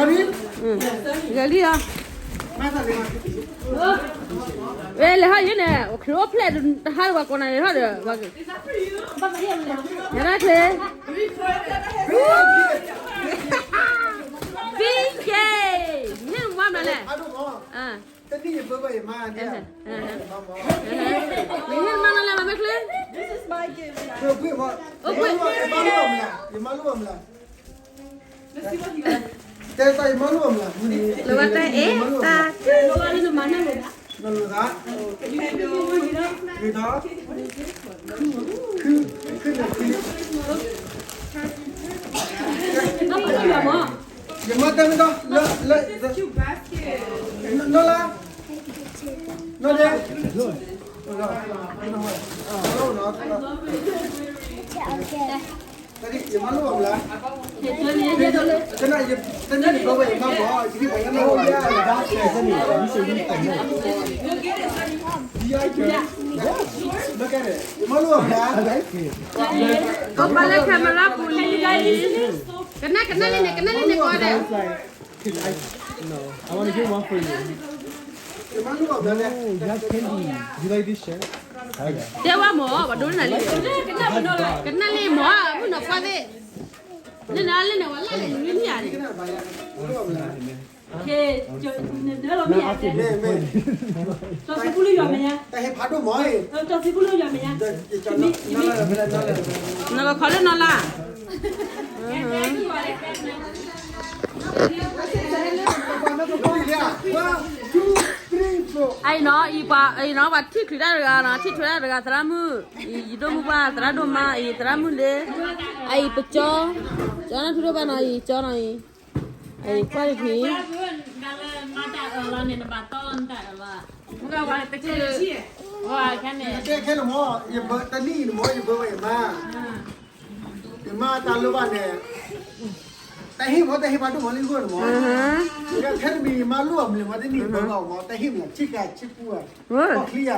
ဂဲၤလံဧါ. ဝဲလဲၤဟီယဲန့ၣ် အိၣ်ချ့အိၣ်ဖျဲၣ်တဟါတဝၤကိးနၤန့ၣ်ထီၣ်ဒီး ယဲဒၣ်ချ့ ပံက့ မ့ၢ်မၤမနုၤလဲၣ်. တနံၣ်ယဘၢဘၣ်ယမါန့ၣ် မ့ၢ်မၤမနုၤလဲၣ် မၤမ့ၢ်ချ့ အိၣ်ကွ့ ယမါလိၣ်ဘၣ်မနုၤလဲၣ် ယမါလိၣ်ဘၣ်မနုၤလဲၣ်. တဲတၢ်ယမါလိၣ်ဘၣ်မနုၤလဲၣ် မုၢ်နံၤ လၢဝဲတၢ်အဲၣ်တၢ် နလိၣ်သး ဂ့ၤထီၣ် ခု ခုနံၤ ယမါတဲမ့ၢ်တီ လၢ လၢ နီၢ်လါ နီၢ်ဒဲ ယမါလိၣ်ဘၣ်မနုၤလဲၣ် ယမါလိၣ်ဘၣ်မနုၤလဲၣ် ကပာ်လၢ camera ပူၤလံ ကနၣ် ကနၣ်လံန့ၣ် ကနၣ်လံန့ၣ် ကိးဂၤဒဲး I want to get one for you. Oh, you have candy. You like this shirt? တဲဝဲမ့ၢ် ပှၤဒိနၤလံ ကနၣ်လံမ့ၢ် မုၢ်နီၤကွၢ်သ့ၣ် လၢနၤလၢနဝဲလၢ်လဲၣ် နမံမံယၤန့ၣ် ကဲ နဒၢလီၤမ့ၢ်ဧါ ကၠီၤစံးပူလၢယွၤမဲာ်ညါ တၢ်ဟ့ၣ်ဖးဒိၣ်မ့ၢ် ကၠီၤစံးပူလၢယွၤမဲာ်ညါ နကခီလၢနီၢ်လါ အံၤနီၤ အံၤပှၤ အံၤနီၤ ပှၤထံၣ်ချုးတၢ်တဂၤနီၤ ထံၣ်ချုးတၢ်တဂၤ သရၣ်မုၣ် အံၤ ယဒိၣ်မုၣ်ပှၢ် သရၣ်ဒိၣ်မါ အံၤ သရၣ်မုၣ်လ့ အံၤပကၠီ ကၠီနၢ်ထူဒိၣ်ဘၣ်နီၤ အံၤ ကၠီနီၤအံၤ အံၤ ကွၢ်တဖံး တဲခဲလၢာ်မ့ၢ် ယဘၢတနံၣ်အံၤမ့ၢ် ယဘၢဘၣ်ယမါ ယမါတၢ်လိၣ်ဘၣ်န့ၣ် တၢ်ဟ့ၣ်မ့ၢ် တၢ်ဟ့ၣ်ဖးဒိၣ်မ့ၢ်လံဂိၢ်န့ၣ်မ့ၢ် ခဲတမံၤယမါလိၣ်အမနုၤမ့ၢ်တနံၣ်ဘၢဘၣ်အီၤမ့ၢ် တၢ်ဟ့ၣ်မ့ၢ် ဆ့ကၤဆ့ပူ ပီၣ်ချံယၤ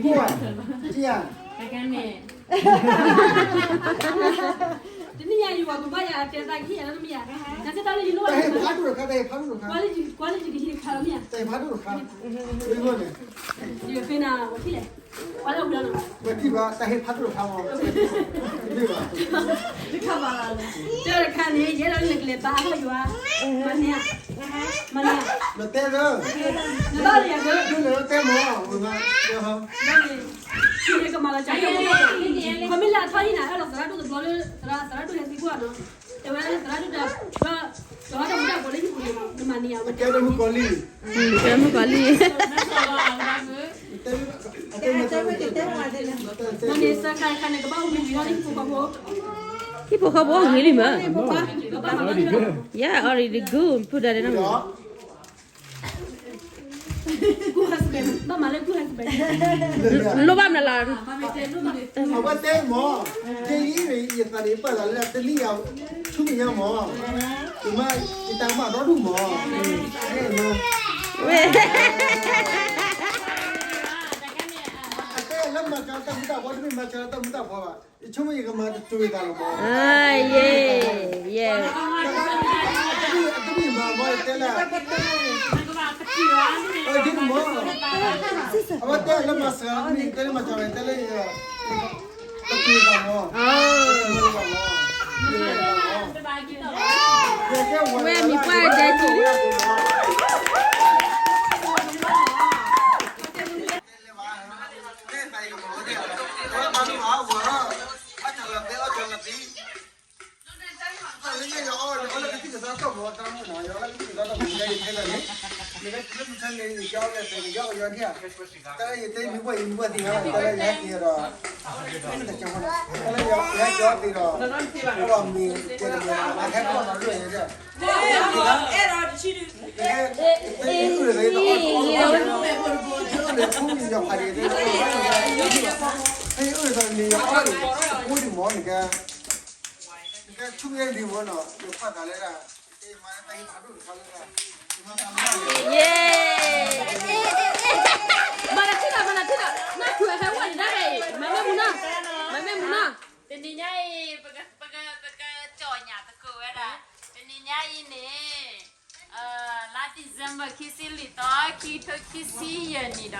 ပူဧါ ကံဧါ တနံၣ်ညါယဝၤကဘၣ်ယၤတဲသးကဟ့ၣ်ယၤလၢတမံၤယၤ တၢ်ဟ့ၣ်ဖးဒိၣ်တခါ တၢ်ဟ့ၣ်ဖးဒိၣ်တခါ ကွၢ်လၢယကဟ့ၣ်ဖးလီၤမ့ၢ်ယၤ တၢ်ဟ့ၣ်ဖးဒိၣ်တခါ မ့ၢ်ဂိၢ်န့ၣ် ယကဖဲနၤဝၤထံၣ်လဲၣ် ကွၢ်လၢဝံၤလီၤနီၤ ဝဲထံၣ်ဘၣ် တၢ်ဟ့ၣ်ဖးဒိၣ်တခါမ့ၢ် မ့ၢ်ဘၣ် တခါဘၣ်လီၤ တၢ်တခါန့ၣ် ယဲဒၣ်နကလဲၤဘါထီၣ်ယွၤ မၤန့ၢ် မၤန့ၢ် နတဲလၢ နဘၣ်လီၤယၤလၢ ဒုးလၢတဲမ့ၢ် ဝဲမၤ ဘၣ်န့ၣ် ယကမၤလီၤကၢ်ယဲ ခီမ့ၢ်လၢအထီၣ်ဟံၣ်နၤ အဲၣ်ဒိးသရၣ်ဒိၣ်တဘျီလၢ သရၣ် သရၣ်ဒိၣ်ဟဲသံကွၢ်နီၤ တဲဝဲသရၣ်ဒိၣ်တၢ် ဒီးတၢ်မူတၢ်ဘီလၢဟံၣ်ပူၤန့ၣ် နမၤန့ၢ်ယၤဝဲ ကဲလၢမုၣ်ကီၤလံၢ် ကဲမုၣ်ကီၤလံၢ် မ့ၢ်န့ၣ်စခါခါန့ၣ်ကဘၣ်အိၣ်မူဝံၤထီၣ်လၢဟံၣ်ဖိဃီဖိ ဟံၣ်ဖိဃီဖိအိၣ်ဂ့ၤလံမး Yeah, already good ပူၤဒါဒဲးနီၤ လိၣ်ဘၣ်မနုၤလီၤ အဝဲတဲမ့ၢ် ယအံၤ ယသးန့ၣ်ပာ်သးလၢတနံၣ်ယၤ ဆူမဲာ်ညါမ့ၢ် ယမါ ယတၢ်မၤဒီဒူၣ်မ့ၢ် ဝဲ အတဲလၢမၤစၢၤတၢ်မူတၢ်ဘီ တမ့ၢ်မၤစၢၤတၢ်မူတၢ်ဘီဘၣ် ယဆိကမိၣ်ယကမၤတစိၤယသးလီၤမ့ၢ် ယဲ ယဲ တမ့ၢ်မၤဘီယတဲလၢ ဒ်န့ၣ်မ့ၢ် အဝဲတဲလၢမၤစၢၤတမ့ၢ် တဲလၢမၤစၢၤ တဲလၢ တစိၤယသးမ့ၢ် ဝဲမံၤပှၢ်ဒဲးထံ တၢ်ယတဲမံၤပှၢ်အံၤမံၤပှၢ်သ့ၣ်ညါ တၢ်လၢယဟဲက့ၤဒီး တၢ်လၢယဟဲက့ၤအီၤသ့ၣ်ဒီး တၢ်လၢယဟဲက့ၤအီၤသ့ၣ်ဒီး တၢ်အံၤတဲမံၤပှၢ်အံၤမံၤပှၢ်သ့ၣ်ညါ တၢ်လၢယဟဲက့ၤဒီး ဖဲအံၤအိၣ်ဒီးန့ၣ် ယအီၣ်န့ၣ် အဖိဒံးမ့ၢ်နကဲ နကဲဆူညါဒံးမ့ၢ်နီၤ ယဖးသးလၢဒၣ် ယဲ မၤနၤထံၣ်ဒီး မၤနၤထံၣ်ဒီး နၢ်ထူဟဲဝဲန့ၣ်ဒၣ်ဝဲအံၤ မၤမ့ၢ်မူနီၤ မၤမ့ၢ်မူနီၤ တနံၤညါအံၤ ပက ပက ပကကၠီၣ်ညၣ်သကိးဝဲဒၣ် တနံၤညါအံၤန့ၣ် December ခံဆံလွံၢ်သီ ခံကထိခံဆံယဲၢ်နံၣ်ဒီး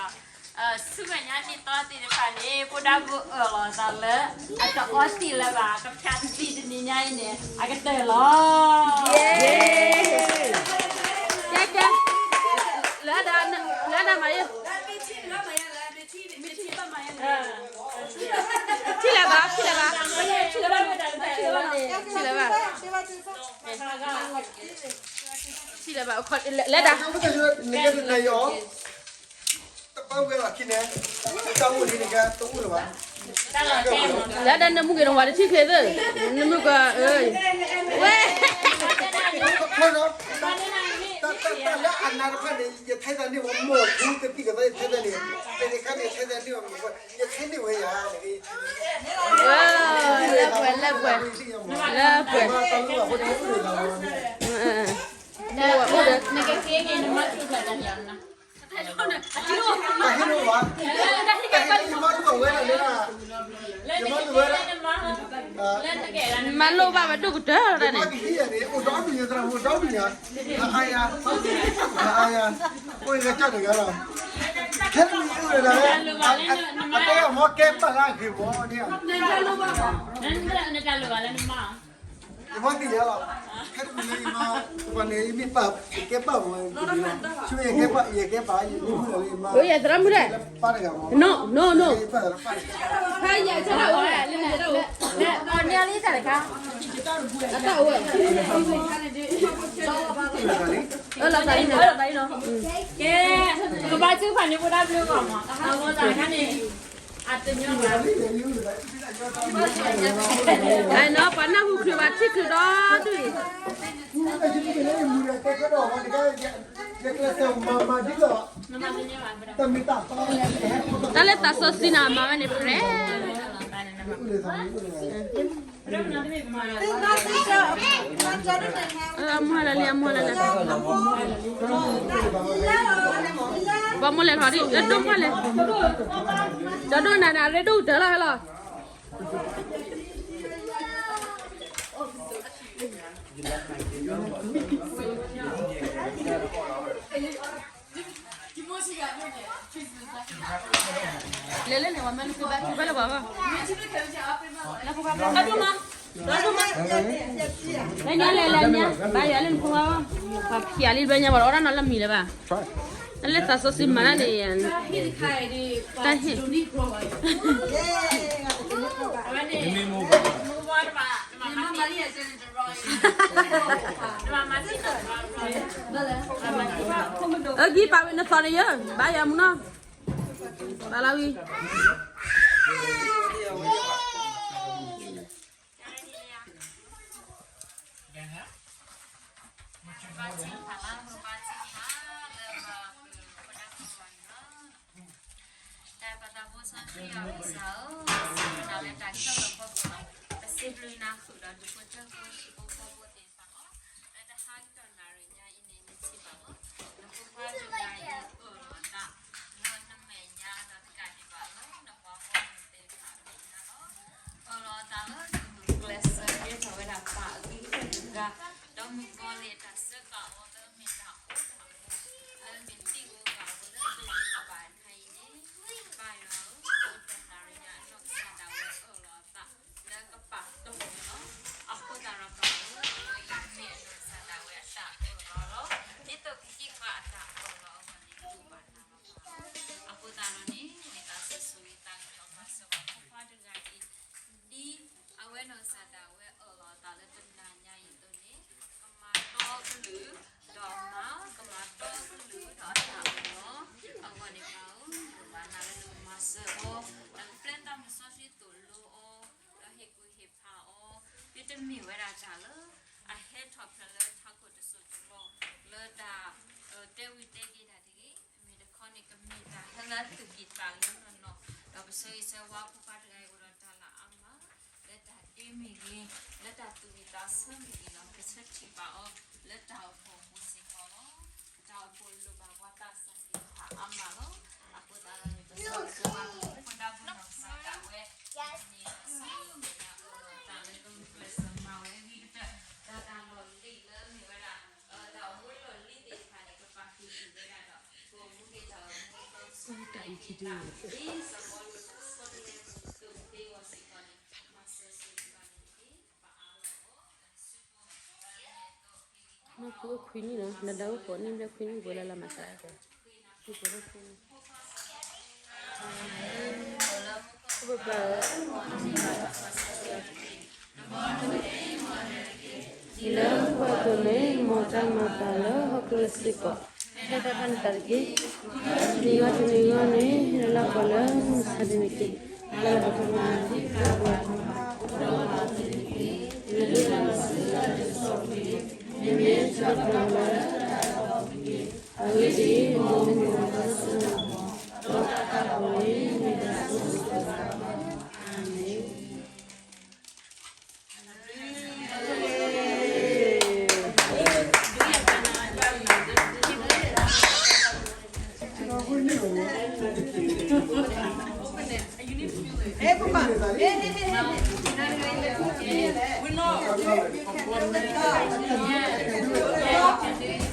ဆူမဲာ်ညါနံၣ်သီသ့ၣ်တဖၣ်န့ၣ် ဖိဒါဘိအၢၣ်လီၤအသးလၢ အတအီသံးလၢၤဘၣ် ကဖျါသံးတနံၤညါအံၤန့ၣ် အကတၢၢ်လီၤ. ကဲကဲ လၢဒၣ် လၢဒၣ်မၤယိၣ် ထံၣ်လၢၤဘၣ် ထံၣ်လၢၤဘၣ် ထံၣ်လၢၤဘၣ် ထံၣ်လၢၤဘၣ် ထံၣ်လၢၤဘၣ် လၢဒၣ် တပၢ်ဝဲလီၤခံန့ၣ် တၢ်အိၣ်လံန့ၣ်ကဲတအိၣ်လၢၤဘၣ် လၢဒၣ်နမုၢ်ဂ့ၤတဝါတထံၣ်ချ့သ့ၣ် နမုၢ်က ဝဲ တၢ်လၢအနါတဖၣ်န့ၣ် ယထဲတၢ်န့ၢ်ဝဲမိၢ်ထူကသံၣ်ကသီ ယထဲတၢ်န့ၣ် ယထဲတၢ်န့ၢ်ဝဲမိၢ် ယထဲန့ၢ်ဝဲယၤ လၢပှဲၤ လၢပှဲၤ လၢပှဲၤ တၢ်လၢအဃိန့ၣ် အိၣ်ဒီး တၢ်ဟ့ၣ်လိာ်ဝဲ တၢ်ဟ့ၣ်လိာ်ယမါလိာ်ဝဲဒၣ်လၢ ယမါလိာ်ဝဲဒၣ် မၤလိဘၣ်ဝဲဒိၣ်ကတၢၢ်လီၤန့ၣ် ယမါကဟံၣ်ယၤန့ၣ် အိၣ်ဒီဒူၣ်ယသရၣ် အိၣ်ဒီဒူၣ်ယၤ အါယၤ အါယၤ အိၣ်ယကစၢ်တဂၤလီၤ ခဲနမံၤအိၣ်ဒီး အတဲအမီၢ်ကဲပာ်လၢအဂ့ၤဘၣ်န့ၣ် နတၢ်လိၣ်ဘၣ်လၢနမါ ယမါသ့ၣ်ညါလီၤ ခဲတမံၤလၢယမါ ပှၤန့ၣ် ယမ့ၢ်ပာ် ယကဲပာ်မး ဆူယကဲပာ် ယကဲပာ် ယမ့ၢ်မုၢ်လၢယမါ ယသရၣ်မုၣ်ဒဲး ပာ်တဂၤမး no no no ဖဲယဆၢတၢ်အိၣ် အတၢ်အိၣ် အလီၤသးလံ ကဲ ကဘါစုဖးန့ၣ် ဖိဒါဘိအၢၣ်လီၤမး အဝဲသးခါန့ၣ် အတညီဘၣ် အနီၢ်ပှၤနၢ်ဟူချုးဘၣ်ထံၣ်ချုးဒီဒူၣ်အံၤ တၢ်လၢသးစီဆှံန့ၣ် အမၤဝဲန့ၣ် ပြဲ အမူလၢလံ အမူလၢလံ ဘၣ်မူလဲၤထီၣ်ဒံး လၢဒိၣ်မူလဲၤ ကၠီဒိၣ်နၤန့ၣ် အရ့ဒိၣ်ကတၢၢ်လီၤဟဲလီၤ လဲၤလၢန့ၣ် ပှၤမၤနုၤဖုဘၣ်ဖုဘၣ်လၢပှၤဘၣ် လၢညါလဲၤလဲၤညါ ဘၣ်ယၤလၢနဖိဘၣ် ပှၤဖျါလံဘၣ်ညါ ပှၤတအီၣ်တၢ်နီတမံၤလၢၤဘၣ် တၢ်လၢသးစီဆှံမၤတၢ်န့ၣ် တၢ်ဟ့ၣ် အဂံၢ်ပာ်ဝံၤနသီန့ၣ်ယၢ ဘၣ်ယၤမူနီၤ ဘၣ်လီၤဝံၤ တၢ်ပၢ်သးဘိစီဆှံယွၤကစၢ်ဧၢ, စံးဘျုးနၤလၢတၢ်ခဲလၢာ်ဖီခိၣ်လီၤ. ပစံးဘျုးနၤဃုာ်ဒီးဒူၣ်ဖိထၢဖိဟံၣ်ဖိဃီဖိသ့ၣ်တဖၣ်လီၤ. လၢတဟါကတီၢ်နၣ်ရံၣ်ညါအံၤန့ၣ် နထံၣ်ဘၣ်လီၤ. နဖိခွါတဂၤအံၤအၢၣ်လီၤအသး လၢနမဲာ်ညါဒီးတကးဒံးဘၣ်လၢနပှၤဂီၢ်မုၢ်သ့ၣ်တဖၣ်အမဲာ်ညါလီၤ. အၢၣ်လီၤအသးလၢနကျဲးစၢးကဲထီၣ်ဝဲဒၣ်ပၢ်အဂံၢ်အဘါတဂၤ, ဒီးမုၣ်ကီၤလံၢ်အတၢ်စၢဃာ်အီၤလၢမ့ၢ်တၢ်အီၣ်တၢ်အီ လၢမ့ၢ်သံၣ်ဧိၤဂၤဧိၤလၢဒိၣ်လၢဘၣ်နၤအံၤန့ၣ် ပၢ်ယွၤဧၢ, တနၣ်ရံၣ်ညါအနီၢ်ကစၢ်ဒၣ်ဝဲအၢၣ်လီၤအသးလၢကပာ်တီၢ်န့ၣ်လီၤ. အဃိသတးဒီးပၢ်ဧၢ, အဝဲအံၤမ့ၢ်အနီၢ်ကစၢ်ဒၣ်ဝဲအတၢ်အၢၣ်လီၤလီၤ. ဒ်သိးကဟံးဃာ်အတၢ်အၢၣ်လီၤအဂီၢ်န့ၣ် ဒိၣ်ဘၣ်နၤလီၤ. အဃိသတးဒီးန့ၣ် မ့ၢ်တၢ်ဆိၣ်ဂ့ၤဆိၣ်ဝါလၢအီၣ်ဘၣ်စၢၤပှၤဖိခွါတဂၤအံၤ ဒ်အဝဲနီၢ်ကစၢ်ဒၣ်ဝဲအၢၣ်လီၤအသးလၢတနၤညါအံၤအသိးန့ၣ် ကမၤတီကလုၢ်ဒီးမါ, ကမၤတီကလုၢ်ဒီးအတၢ်အၢၣ်လီၤအဂီၢ်န့ၣ် ပၢ်ဧၢ, ယွၤနၤလၢနကမၤစၢၤအီၤ, နကပျဲတၢ်မုၢ်စီဆှံသိၣ်လိအီၤ, ဒီးဟ့ၣ်ကူၣ်ဟ့ၣ်ဖးအီၤ, ဒ်တမ့ၢ်ဝဲဒၣ်တၢ်လၢ အဟဲထီၣ်ဖျါလၢထးခိၣ်တစိၢ်တလီၢ် လၢတၢ် တဲဝံၤတဲက့ၤတၢ်တဂ့ၤ, မ့မ့ၢ်တခီန့ၣ် ကမ့ၢ်တၢ်ဟဲလၢသူၣ်ကံၢ်သးလဲနီၢ်နီၢ်, ဒီးပဆၢဂ့ၤဆၢဝါဖိခွါတဂၤအံၤအိၣ်ဒီးတၢ်လၤအါမး လၢတၢ်ဒ့မ့ၢ်ဂ့ၤ, လၢတၢ်သူၣ်ဝံၣ်သးဆၢမ့ၢ်ဂ့ၤဒီး ပဆၢထံၣ်ဘၣ်အီၤ လၢတၢ်အိၣ်ဖှိၣ်အပူၤစ့ၢ်ကီးလီၤ. တၢ်အိၣ်ဖှိၣ်လိၣ်ဘၣ်ပှၤသးစၢ်သ့ၣ်တဖၣ်အါမးလီၤ. အဃိသတးဒီးန့ၣ် ပဆၢဂ့ၤဆၢဝါဖိခွါဒါဘိနီၢ်ကစၢ်ဒၣ်ဝဲ န့ၣ် အဆၢဂ့ၤဆၢဝါအီၤ တၢ်လၢကမၤကျဲးစၢးမၤဝဲအဂ့ၤကတၢၢ်, ဒီးတၢ်လီၢ်လံၤလၢမ့ၢ်ဝဲဒၣ် တၢ်အိၣ်မူလီၢ်လံၤသ့ၣ်တဖၣ်န့ၣ် က မ့ၢ်ဖိအိၣ်ခွံနံၣ်နီၤ, နဒါအိၣ်ဃိးနံၣ်ဘျဲၣ်ခွံနံၣ် ပှဲၤလၢ်လၢ်မၤသးအကီ, ပပၢ်, လၢပှၤကလုာ် မ်တၢ်မၤပာ်လၢဟီၣ်ခိၣ်စ့ၢ်ကီး, ဟဲတၢ်တၢ်နသးတက့ၢ်. နံၤဂီၢ်တနံၤဂီၢ်န့ၣ် ဟ့ၣ်လီၤပှၤလၢမုၢ်ဆါတနံၤတက့ၢ်. လၢပကမၤသ့ၣ်တဖၣ်ပှၤ, မ့မ့ၢ်စံးပတြၢၤလၢတၢ်အဘီတက့ၢ်. အဂ့ၢ်ဒ်အံၤ, မ်မ့ၢ်ပတၢ်စိတၢ်ကမီၤ, ဒီးတၢ်တၢ်ဘီန့ၣ် မ့ၢ်တၢ်စိစိၤဆၢကမီၤ, အၤမ့ၣ်.